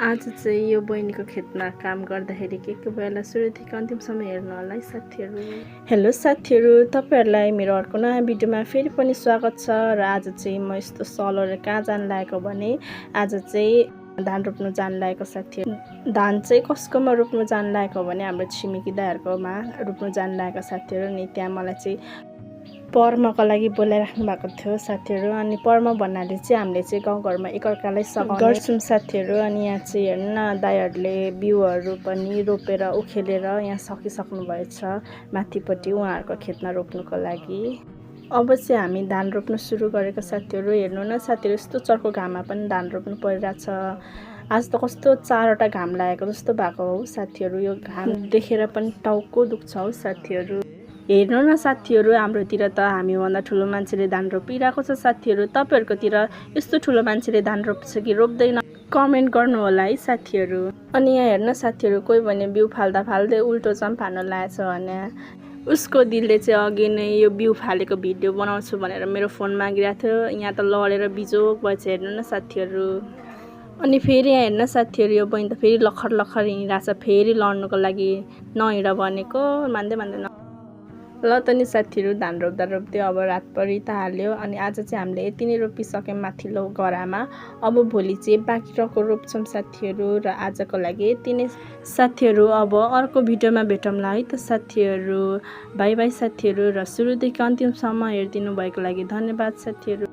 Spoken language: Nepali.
आज चाहिँ यो बहिनीको खेतमा काम गर्दाखेरि के बेला सुरुदेखि अन्तिमसम्म हेर्नु होला है साथीहरू। हेलो साथीहरू, तपाईँहरूलाई मेरो अर्को नयाँ भिडियोमा फेरि पनि स्वागत छ। र आज चाहिँ म यस्तो सलर कहाँ जान लागेको भने आज चाहिँ धान रोप्नु जान लागेको साथीहरू। धान चाहिँ कसकोमा रोप्नु जान लागेको भने हाम्रो छिमेकी दाइहरूकोमा रोप्नु जान लागेको साथीहरू। नि त्यहाँ मलाई चाहिँ पर्मको लागि बोलाइराख्नु भएको थियो साथीहरू। अनि पर्म भन्नाले चाहिँ हामीले चाहिँ गाउँघरमा एकअर्कालाई सघाउने गर्छौँ साथीहरू। अनि यहाँ चाहिँ हेर्नु न, दाइहरूले बिउहरू पनि रोपेर उखेलेर यहाँ सकिसक्नु भएछ माथिपट्टि उहाँहरूको खेतमा रोप्नुको लागि। अब चाहिँ हामी धान रोप्नु सुरु गरेको साथीहरू। हेर्नु न साथीहरू, यस्तो चर्को घाममा पनि धान रोप्नु परिरहेछ। आज त कस्तो 4वटा घाम लागेको जस्तो भएको हो साथीहरू। यो घाम देखेर पनि टाउको दुख्छ हो साथीहरू। हेर्नु न साथीहरू, हाम्रोतिर त हामीभन्दा ठुलो मान्छेले धान रोपिरहेको छ साथीहरू। तपाईँहरूकोतिर यस्तो ठुलो मान्छेले धान रोप्छ कि रोप्दैन कमेन्ट गर्नु होला है साथीहरू। अनि यहाँ हेर्न साथीहरू, कोही भने बिउ फाल्दा फाल्दै उल्टो चम्फानो लागेछ भने उसको दिलले चाहिँ अघि नै यो बिउ फालेको भिडियो बनाउँछु भनेर मेरो फोन मागिरहेको थियो। यहाँ त लडेर बिजोग भएछ हेर्नु न साथीहरू। अनि फेरि यहाँ हेर्न साथीहरू, यो बहिनी त फेरि लखर लखर हिँडिरहेछ, फेरि लड्नुको लागि नहिँड भनेको मान्दै मान्दैन। ल त नि साथीहरू, धान रोप्दा रोप्दै अब रात परि त हाल्यो। अनि आज चाहिँ हामीले यति नै रोपिसक्यौँ माथिल्लो गरामा। अब भोलि चाहिँ बाँकी रहेको रोप्छौँ साथीहरू। र आजको लागि यति नै साथीहरू। अब अर्को भिडियोमा भेटौँला है त साथीहरू। बाई बाई साथीहरू। र सुरुदेखि अन्तिमसम्म हेरिदिनु भएको लागि धन्यवाद साथीहरू।